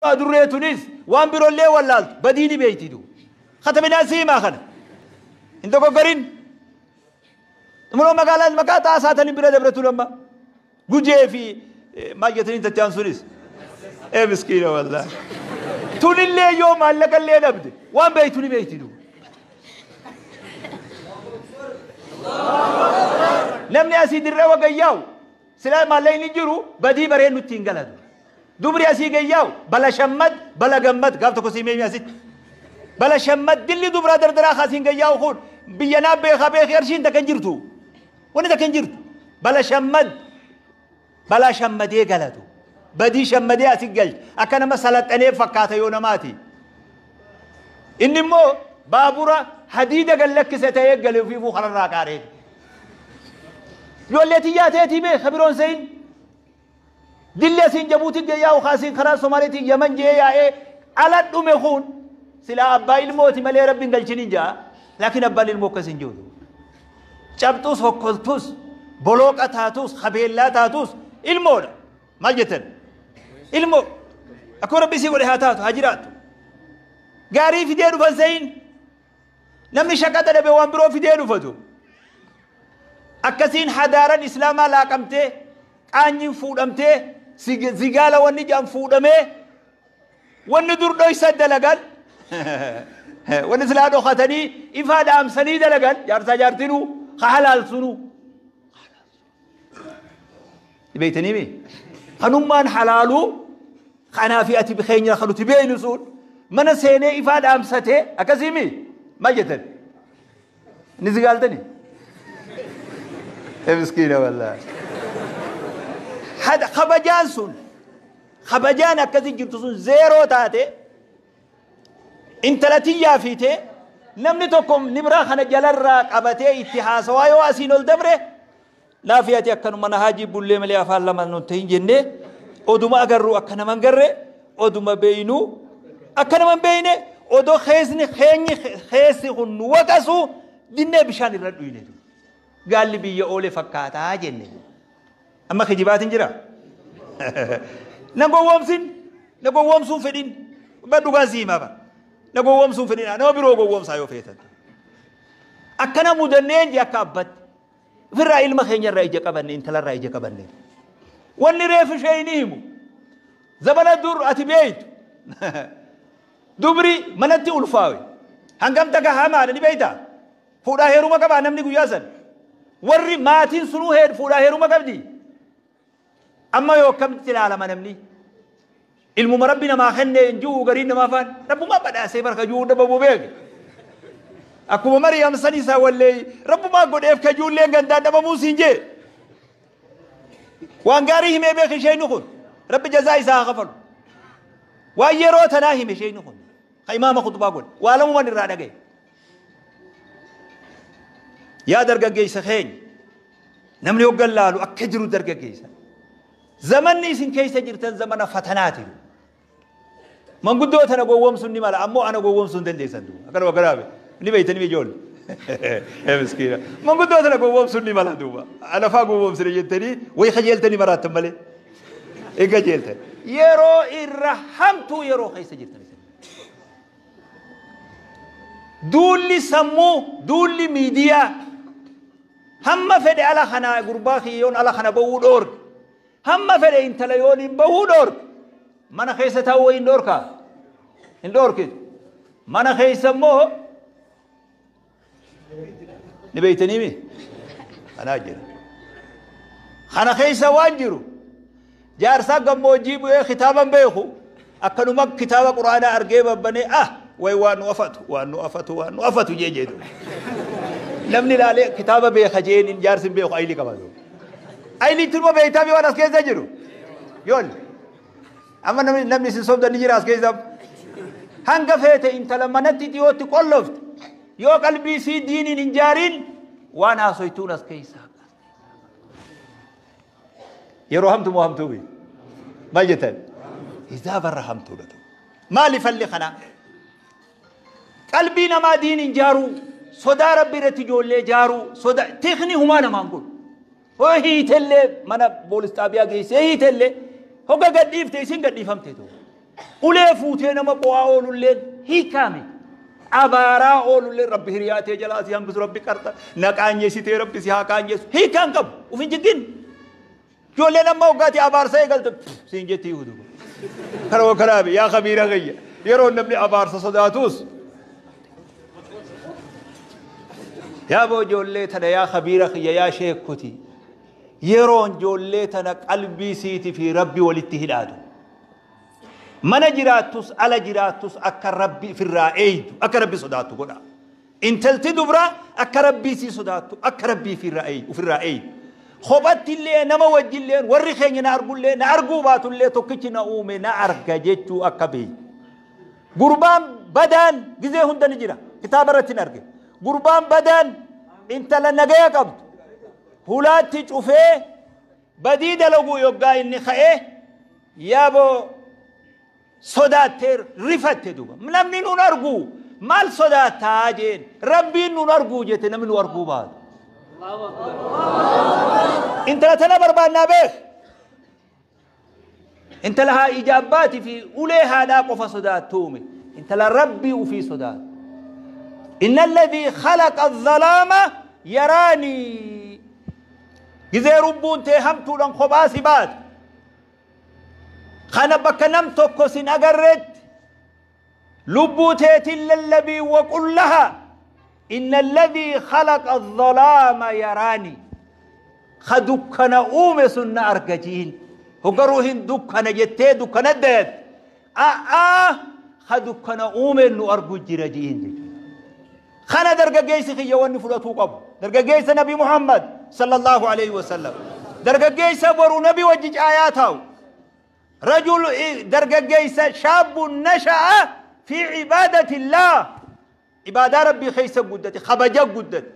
Adurree tunis waan biroollee wallaaltu badii ni beeyti du. Katabinaa siimaa kana. Hin dogoggorin. Immoo magaalaan maqaa xaasaatanii bira dabretu lamma. Gujee fi maal jettanii tattaan sunis. Ee miskiina wallaahi. Tunillee yoo maallaqa illee dhabde waan beeytu ni beeyti du. Namni asii dirree wagayyaa'u silaa maallaqni jiru badii baree nutti hin galatu. Dubri asii gayyaa'u bala shammad bala gammad gaaf tokko sii meemi asitti. Bala shammad dilli dubraa dardaraa kaasiin gayyaa'u kun biyya naa beekaa beekee arshiin takka hin jirtu. Wanni takka hin jirtu. Bala shammad balaa shammadee galatu. Badii shammadee asii galcha. Akka nama salaxanee fakkaata yoo namaati. Inni immoo baabura hadiida gallakkise ta'ee gale ofiifuu kararraa qaaree. Ijoollee tiyyaa teetii beeka biroon se'in. Dilli asiin Jabuutiin gayyaa'u kaasiin karaa Somaaliitiin Yaman jee yaa'ee ala dhume kun silaa abbaa ilmooti malee rabbiin galchiniin ja'a. Laakiin abbaan ilmoo akkas hin jiru. Cabxus hokkoltus bolooqa taatus habeellaa taatus ilmoodha. Maal jettan? Ilmoo. Akkuma rabbi isii godhe haa taatu haa jiraattu. Gaarii fidee dhufan se'in. Namni shaqaxa dhabe waan biroo fidee dhufatu. Akkasiin hadaaran islaamaa laaqamtee qaanyiin fuudhamtee zigaala wanni jedhan fuudhamee wanni dur dhoysa dalagan wanni silaa dhokatanii ifaa dhaamsanii dalagan jaarsaa jaartinuu ka halaalsunuu. Beeytanii mi? Kanummaan halaaluu kanaa fi ati keenya kan nuti beeynu sun mana seenee ifaa dhaamsatee akkasii mi? Maal jettan? Ni zigaaltani? Miskiina wallaahi. Kabajaan sun kabajaan akkasii jirtu sun zeeroo taate intala tiyyaa fiitee namni tokko nibraa kana jalarraa qabatee itti haasawaa yoo asiin ol dabre naafi ati akkanuma na haajii bullee malee afaan lama nun ta'in jennee oduma agarru akka nama hin garre oduma beeynu akka nama hin beeyne odoo keessni keenyi keessi kun nu waqasu dinnee bishaan irra dhuyne gaalli biyya oole fakkaataa jenne. Amma kijibaatiin jira. Na gowwoomsin na gowwoomsuun fedhin ba dhugaan si himaa bara. Na gowwoomsuun fedhin nama biroo gowwoomsaa yoo feetan. Akkana mudanneen je akka abbatti. Ofirraa ilma keenyarraa ija qabanne intalarraa ija qabanne. Wanni reefu ishee ni himu. Zabana dur ati beeytu. Dubri manatti ulfaawe. Hangam takka hamaadha ni beeyta. Fuudhaa heeruma qabaa namni guyyaa san. Warri maatiin sunuu fuudhaa heeruma qabdi. Amma yoo akkamitti ilaalama namni? Ilmuma rabbi namaa kenne hin jiru gariin namaa afaan rabbumaa badhaasee barka jiru dhabamuu beeke. Akkuma Mariyaam san isaa wallee rabbumaa godheef ka ijoolleen gandaan dhabamuu siin jee. Waan gaarii himee beeke isheen kun rabbi jazaa isaa haa kafalu. Waan yeroo tanaa hime isheen kun ka imaama khutbaa godhe waa lamuman irraa dhagaye. Yaa dargaggeessa keenya namni hoggan laalu akka jiru dargaggeessa. Zamanni isin keessa jirtan zamana fatanaati. Manguddoo tana gowwoomsuun ni mala ammoo ana gowwoomsuu hin dandeessan duuba. Akkanuma garaabe ni beeytanii ijoollee. Miskiina. Manguddoo tana gowwoomsuun ni mala duuba. Ana faa gowwoomsine jettanii wayi kajeeltanii maraattan malee. Hin kajeeltan. Yeroo irra hamtuu yeroo keessa jirtan. Duulli sammuu duulli miidiyaa hamma fedhe ala kana gurbaa kiyyoon ala kana bahuu dhoorge. Hamma fedhe intala yoon hin bahuu dhoorge. Mana keessa taa'uu hin dhoorkaa? Hin dhoorkitu. Mana keessa immoo ni beeytanii mi? Kanaa jira. Kana keessa waan jiru jaarsaa gammoojjii bu'ee kitaaban beeku akkanuma kitaaba quraanaa argee babbanee ah way waan nu afatu waan nu afatu waan nu afatu jee jedhu. Namni ilaalee kitaaba beeka jeen jaarsi hin beeku ayilii qaba. Ayilii tilma beektaa waan as keessa jiru. Yoon amma namni isin sobdan ni jira as keessa. Hanga feete intala manatti dhiyootti qollofte yoo qalbii isii diiniin hin jaariin waan haasoytuun as keessa. Yeroo hamtu moo hamtuu bi? Maal jettan? Hizaabarra hamtuudha ta'u. Maali falli kanaa? Qalbii namaa diiniin jaaruu, sodaa rabbi irratti ijoollee jaaruu, sodaa tikni humaa namaan godhu. Hoo hiitellee mana poolis xaabiyaa geessee hiitellee hogga gadhiifte isin gadhiifamte ta'u. Ulee fuutee nama qo'aa oolulleen hiikaa miti. Abaaraa oolulleen Rabbi hiriyaa tee jalaa si hambisu, Rabbi qarxa na qaanyeessitee Rabbi si haa qaanyeessu. Hiikaa hin qabu. Uf hin jiggin. Ijoolleen amma hoggaati abaarsa eegalte siin jetti yihudu. Kana kanaafi yaa kabiira kiyya yeroo namni abaarsa sodaatus yaa boo ijoollee tana, yaa kabiira kiyya, yaa sheekoti, yeroon ijoollee tana qalbii siiti fi Rabbi walitti hidhaatu. Mana jiraattus ala jiraattus akka Rabbi ifirraa eeydu, akka Rabbi sodaattu godha. Intalti dubraa akka Rabbii sii sodaattu, akka Rabbii ofirraa eeydu. Kophatti illee, nama wajjillee, warri keenya na argullee na arguu baatullee, tokkichi na uume na arga jechuu akka beeytu. Gurbaan badaan gizee hunda ni jira. Kitaaba irratti hin arge. Gurbaan badaan intala nagaya qabdu hulaatti cufee badii dalaguu yoggaa inni ka'ee yaaboo sodaattee rifatte duuba. Namni nun argu maal sodaattaa jeen, Rabbiin nun arguu jette, namni nu arguu baatu. Intala tana barbaannaa beek. Intala haa ija abbaatii fi ulee haadhaa qofa sodaattuume. Intala Rabbii ufii sodaattu. Inna alladhii khalaqa adh-dhalaama yaraanii. Gizee rubbuun tee hamtuudhaan kophaa si baate. Kana bakka nam tokko sin agarreetti lubbuu teetiin lallabii, waqul laha inna alladhii khalaqa adh-dhalaama yaraanii. Ka dukkana uume sun na arga jiin. Hoggaruu hin dukkana jettee dukkana dayatte. A'aa, ka dukkana uume nu argu jira jiin jechuudha. Kana dargaggeessi kiyya wanni fudhatuu qabu. Dargaggeessa Nabi Muhammad sallallahu alayhi wa sallam. Dargaggeessa boru Nabi wajji caayaa taa'u. Rajul dargaggeessa shaabun nasha'a fi cibaadatillah. Ibaadaa Rabbii keessa guddate, kabaja guddate.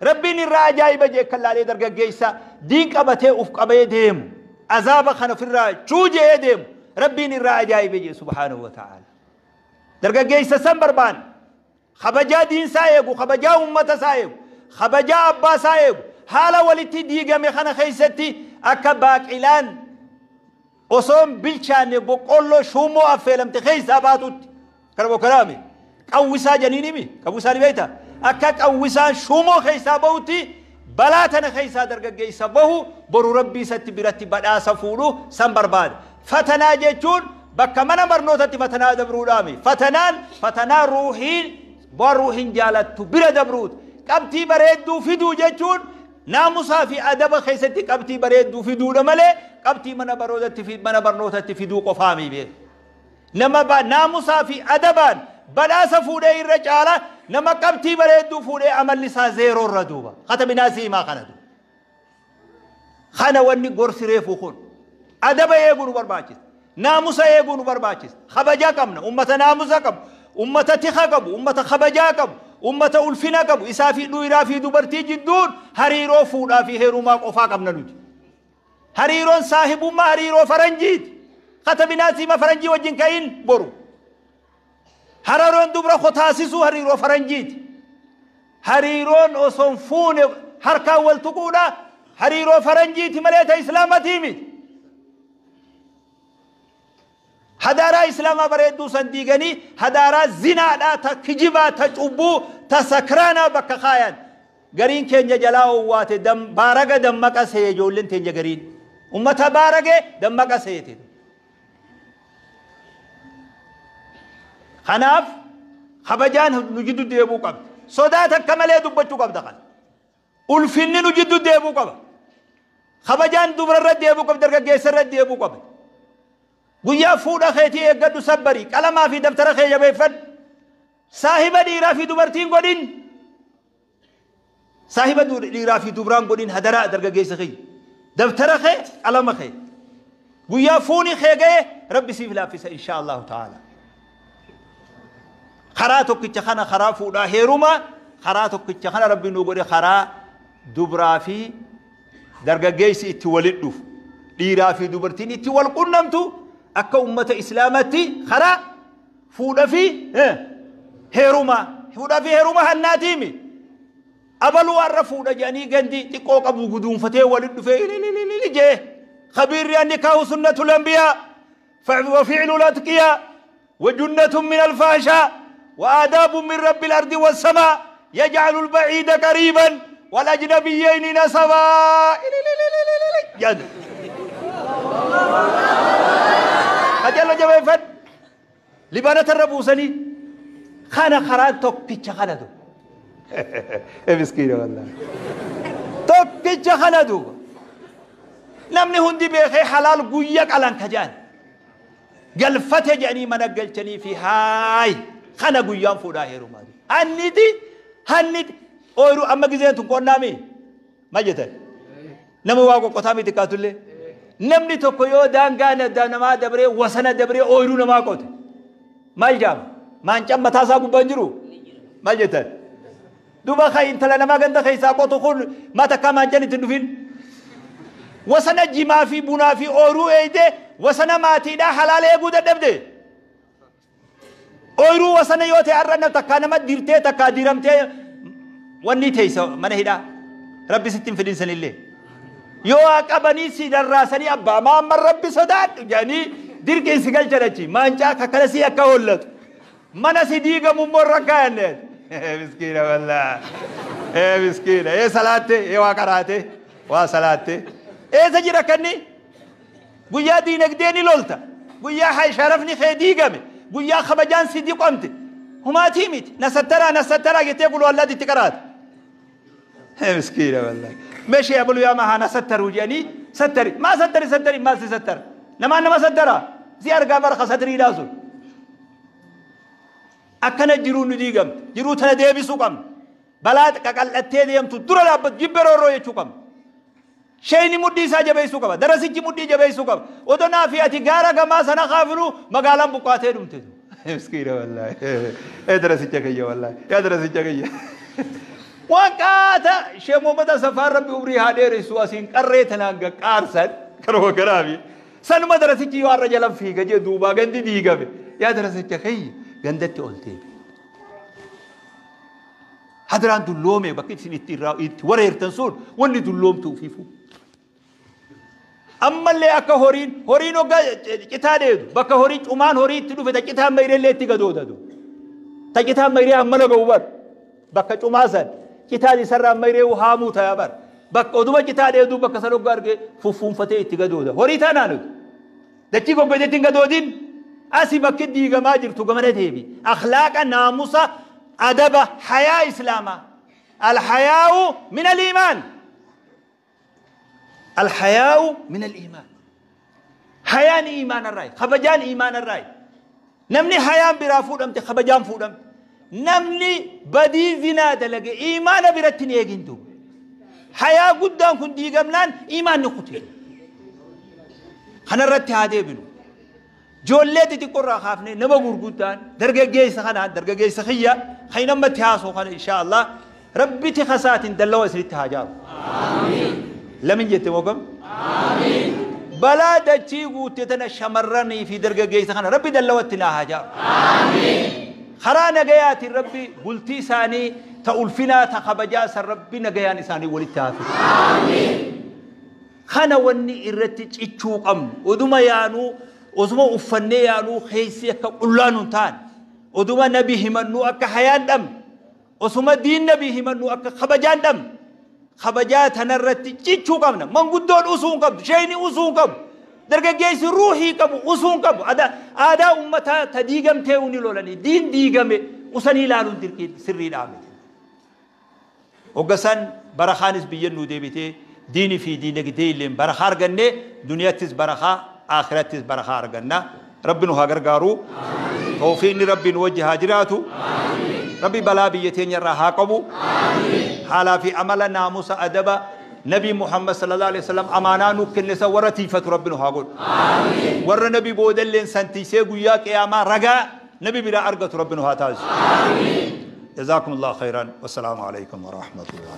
Rabbiin irraa ajaa'iba jee kan laalee dargaggeessa diin qabatee uf qabee deemu. Azaaba kana ofirraa cuujee deemu. Rabbiin irraa ajaa'iba jee subhaanahu wa ta'ala. Dargaggeessa san barbaanna. Kabajaa diinsaa eegu, kabajaa uummata isaa eegu, kabajaa abbaa isaa eegu, haala walitti diigame kana keessatti akka baaqilaan osoo hin bilchaanne boqqolloo shuumoo affeelamte keessaa baatutti. Kana bokkaraame qawwisaa janiin himi, qawwisaa ni beekta. Akka qawwisaan shuumoo keessaa bahutti balaa tana keessaa dargaggeessa bahu, boru Rabbii isatti biratti badhaasa fuudhu san barbaada. Fatanaa jechuun bakka mana barnootatti fatanaa dabruudhaami. Fatanaan fatanaa ruuhiin waan ruuhiin jaalattu bira dabruuti. Qabxii bareedduu fiduu jechuun naamusaa fi adaba keessatti qabxii bareedduu fiduudha malee qabxii mana barnootatti fiduu qofaami beeku. Nama naamusaa fi adabaan badhaasa fuudhee irra caala nama qabxii bareedduu fuudhee amalli isaa zeeroo irra duuba. Katabinaa siimaa kana duuba. Kana wanni gorsi reefu kun adaba eeguu nu barbaachisa. Naamusa eeguu nu barbaachisa. Kabajaa qabna. Ummata naamusa qabu. Ummata tika qabu. Ummata kabajaa qabu. Ummata ulfina qabu. Isaa fi dhiiraa fi dubartii jidduun hariiroo fuudhaa fi heerumaa qofaa qabna nuti. Hariiroon saahibummaa hariiroo faranjiiti. Katabinaa siima faranjii wajjin ka'in boru. Hariiroon dubra kotaasisuu hariiroo faranjiiti. Hariiroon osoo hin fuune harkaan wal tuquudha. Hariiroo faranjiiti malee ta islaamatii miti. Hadaaraa islaamaa bareedduu san diiganii hadaaraa zinaadhaa, ta kijibaa, ta cubbuu, ta sakraanaa bakka kaayan. Gariin keenya jalaa owwaate baaraga dammaqa see ijoolleen teenya gariin. Ummata baarage dammaqa seete. Kanaaf kabajaan nu jiddu deebuu qabdi. Sodaa takka malee dubbachuu qabda kana. Ulfinni nu jiddu deebuu qaba. Kabajaan dubararra deebuu qabdi, dargaggeessarra deebuu qaba. Guyyaa fuudha keetii eeggadhu, sabbarii qalamaa fi daftara kee jabeeffadhu. Saahiba dhiiraa fi dubartiin godhin. Saahiba dhiiraa fi dubraan godhin hadaraa dargaggeessa kiyya. Daftara kee, qalama kee. Guyyaa fuuni kee ga'e Rabbi siif laaffisa insha Allahu ta'ala. Karaa tokkicha kana, karaa fuudhaa heerumaa, karaa tokkicha kana Rabbi nuu godhe, karaa dubraa fi dargaggeessi itti walit dhufu, dhiiraa fi dubartiin itti wal qunnamtu akka ummata islaamatti karaa fuudha fi heerumaa. Fuudha fi heeruma hannaatiimi. Abaluu har'a fuudha jedhanii gandi xiqqoo qabu guduunfatee walit dhufee ilililili jee. Khabiirri annikaahu sunnatul anbiyaa wa fi'lul atqiyaa. وجنة من الفحشاء وآداب من رب الأرض والسماء يجعل البعيد قريبا والأجنبيين نسبا. جد أجل جبيفت لبانة الربوسني خانة خران توكيتش خانة مسكينة والله توكيتش خانة namni hundi beekee halaal guyya qalan kajaan galfate jedhanii mana galchanii fi haay kana guyyaan fuudhaa heerumaa hanniti hanniti ooyiruu amma gizeen tun qonnaami ma jettan nama waa qoqqotaa miti xiqqaatullee namni tokko yoo daangaa namaa dabree wasana dabree ooyiruu namaa qote maal jaama maancaan mataa isaa gubbaan jiru maal jettan duuba kan intala namaa ganda keessaa qotu kun maa takkaa maancaan ittiin dhufin wasana jimaa fi bunaa fi ooyiruu eeyde wasana maatiidhaa halaala eeguu dadhabde ooyiruu wasana yoo ta'e har'a takkaa nama dirtee takkaa diramtee wanni teessa mana hidhaa rabbi sitti hin fidin sanillee yoo qabanii si darraasanii abbaa maamma rabbi sodaadhu jedhanii dirqiin si galchan achi maancaa kakkala si akka hollatu mana si diigamu immoo irra kaayanneen miskiina wallaa miskiina ee salaatte ee waa qaraate waa salaatte eessa jira kanni guyyaa diinagdee ni lolta guyyaa sharafni kee diigame guyyaa kabajaan si diqamte humaatii miti na sattaraa na sattaraa jettee qulu allaatti itti qaraata miskiina wallahi meeshee abulu yaa mahaa na sattaruu jedhanii sattari maa sattari sattari maal si sattara namaan nama sattara si argaa barka satriidhaa sun akkana jiruu nu diigamte jiruu tana deebisuu qabna balaa qaqal'attee deemtu dura dhaabbatu jibbe roorroo jechuu qabna Shayni mudhii isaa jabeessuu qaba. Darasichi mudhii jabeessuu qaba. Odoo naa fi ati gaara gamaa sana kaafinu magaalaan buqqaatee dhumte. Miskiina wallaahi. Ee darasicha kiyya wallaahi. Yaa darasicha kiyya. Waan qaata shee Muhammad Safaan rabbi umrii haa dheeressu asiin qarree tanaan gaqqaarsan karoo garaafi. Sanuma darasichi yoo har'a jalan fiiga jee duubaa gandi diigame. Yaa darasicha kiyya gandatti ol deebi. Hadraan dulloome bakki isin itti wareertan sun wanni dulloomtu ufiifu. Ammallee akka horiin horiin hoggaa citaa dheedu bakka horii cumaan horii itti dhufe ta citaan mayireellee itti gadoodatu. Ta citaan mayiree hammana ga'u bar bakka cumaa san citaan isarraa mayiree haamuu ta'a bar bakka oduma citaa dheedu bakka san hoggaa argee fuffuunfatee itti gadooda. Horii taanaa nuti dachii goggodeetti hin gadoodin asii bakki diigamaa jirtu gamana deebi. Akhlaaqa naamusa adaba hayaa islaamaa. Alhayaa'u min al-iimaan. الحياء من الإيمان. حيان إيمان الرأي خبجان إيمان الرأي. نمني حيان برا فودمت خبجان فودمت نمني بدي زنا دلق إيمان برتني يجندو حياء قدام كن ديقملان إيمان نقتل خنا رتي هذه بنو جولتي تقرأ خافني نما غرغدان درجة جيس خنا درجة جيس خيا خينا متياسو خنا إن شاء الله ربي تخسات دلوا سريت هاجار. آمين. لمن جت وقم؟ آمين. بلا دتشي قوتنا شمرني في درجة جيس خنا ربي دلوتنا هاجار. آمين. خرانا جياتي ربي قلتي ساني تألفنا تخبجاس ربي نجياني ساني ولتافي. آمين. خنا وني إرتج إتشوقم ودما يانو وزما أفني يانو خيسي كقولانو تان ودما نبي همنو أك حيان دم وزما دين نبي همنو أك خبجان دم خبجات هنرتج إتشوقمنا من قدون أسون قب شيني أسون قب درجة جيس روحي قب أسون قب هذا هذا أمتها تديجم تيوني لولاني دين ديجم وسني لالون تركي سري العامل وقسن برخانس بينو ديبتي ديني في دينك ديلين برخار جنة دنيا تز برخا آخرت تز برخار جنة ربنا هاجر قارو توفيني ربي نوجه هاجراته ربي بلا بيتين يرى هاقبو حالا في عمل ناموس أدب نبي محمد صلى الله عليه وسلم أمانا نوكل نسا ورتيفة ربنا هاقول ور نبي بودلين سنتيسي قياك يا ما رجا نبي بلا أرقة ربنا هاتاز. جزاكم الله خيرا والسلام عليكم ورحمة الله.